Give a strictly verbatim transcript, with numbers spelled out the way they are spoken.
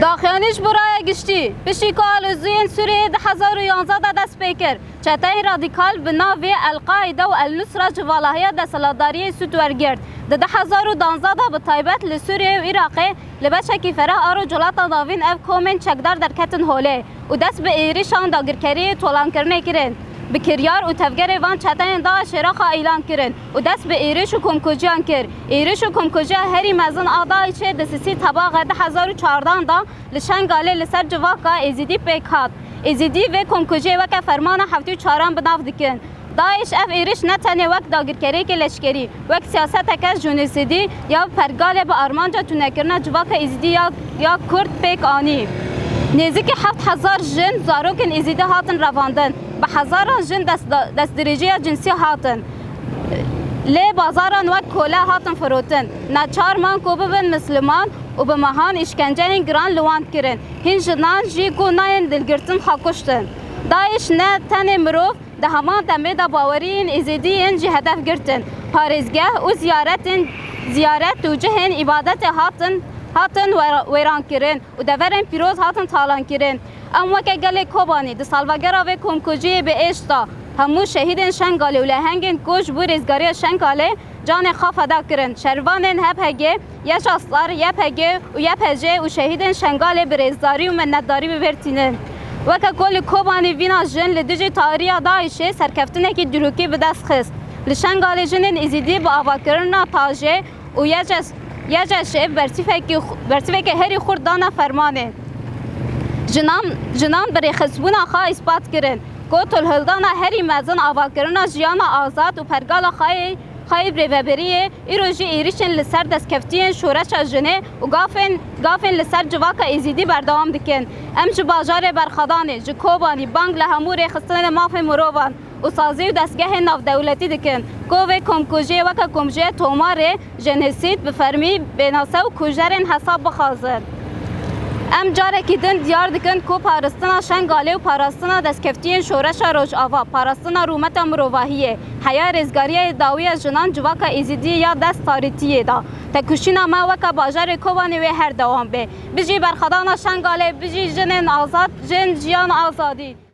Daxuyanî ji bo raya giştî. Piştî ku aloziyên Sûriyeyê di hezar û yanzdeh de dest pê kir, çeteyên radîkal bi navê El-Qaîde û El-Nusra ji valahiya desthilatdariyê sûd wergirt. Di du hezar û duwazdeh de bi taybet li Sûriyeyê û Iraqê li beşekî fereh a Rojhilata Navîn ev komên çekdar derketin holê û dest bi êrişan dagirkeriyê tolankirinê kirin. Bi kiryar û tevgerê van çeteyên DAIŞê re xwe îlan kirin û dest bi êriş û komkujiyan kir. Êriş û komkujiya herî mezin a DAIŞê di sisî Tebaxê du hezar û çardan de li Şengalê li ser civaka Êzidî pêk hat. Êzidî vê komkujiyê weke fermana heftê û çaran bi nav dikin. DAIŞ ev êriş ne tenê wek dagirkeriyeke leşkerî, wek siyaseteke jenosîdî ya pergalê bi armanca tunekirina civaka Êzidî ya, ya Kurd pêk anî. Nêzîkî heft hezar jin, zarokên Êzidî hatin revandin, bi hezaran jin dest, destdirêjiya cinsî hatin. Lê bazaran wek kole hatin firotin. Neçar man ku bibin misliman û bi mehan îşkenceyên giran li wan kirin. Hîn jinan jî ku nayên dilgirtin xwe kuştin. DAIŞ ne tenê mirov, di heman demê de baweriyên Êzidiyên jî hedef girtin. Parêzgeh û ziyaretên, ziyaret û cihên îbadetê hatin, hatin wera-, wêrankirin û deverên pîroz hatin talankirin. Em weke gelê Kobanî di salvegera vê komkujiyê bi êş de hemû şehîdên Şengalê û lehengên ku ji bo rêzgariya Şengalê canê xwe feda kirin, şervanên H P G, YJA Star, Y P G û Y P J û şehîdên Şengalê bi rêzdarî û minnetdarî bi vêr tînin. Weke ku li Kobanî vîna jin li dijî tariya DAIŞê serkeftinekî dîrokî bi dest xist. Li Şengalê jinên Êzidî bi avakirina tajê û Y J S, Y J Ş'ê bersîfekî xu-, bersîfeke herî xurt dane fermanê. Jinan, jinan bi rêxistbûna xwe îspat kirin ku tolhildana herî mezin avakirina jiyana azad û pergala xwe yê, xwe yê bi rêveberiyê, îro jî êrişên li ser destkeftiyên şoreşa jinê û gafên, gafên li ser civaka Êzidî berdewam dikin. Em ji bajarê Berxedanê, ji Kobanî bang li hemû rêxistinên mafê mirovan û sazî û destgehên navdewletî dikin ku vê komkujiyê weke komjiyê tomarê jenosîd bi fermî bênase û kujerên hesab bixwazin. Em carekî din diyar dikin ku parastina Şengalê û parastina destkeftiyên Şoreşa Rojava, parastina rûmeta mirovahiyê, heya rêzgariyê dawî ya jinan civaka Êzidî ya dest tarîtiyê de. Têkoşîna me weke bajarê Kobanê wê her dewam be. Bijî berxwedana Şengalê, bijî jinên azad, jin, jiyan, azadî.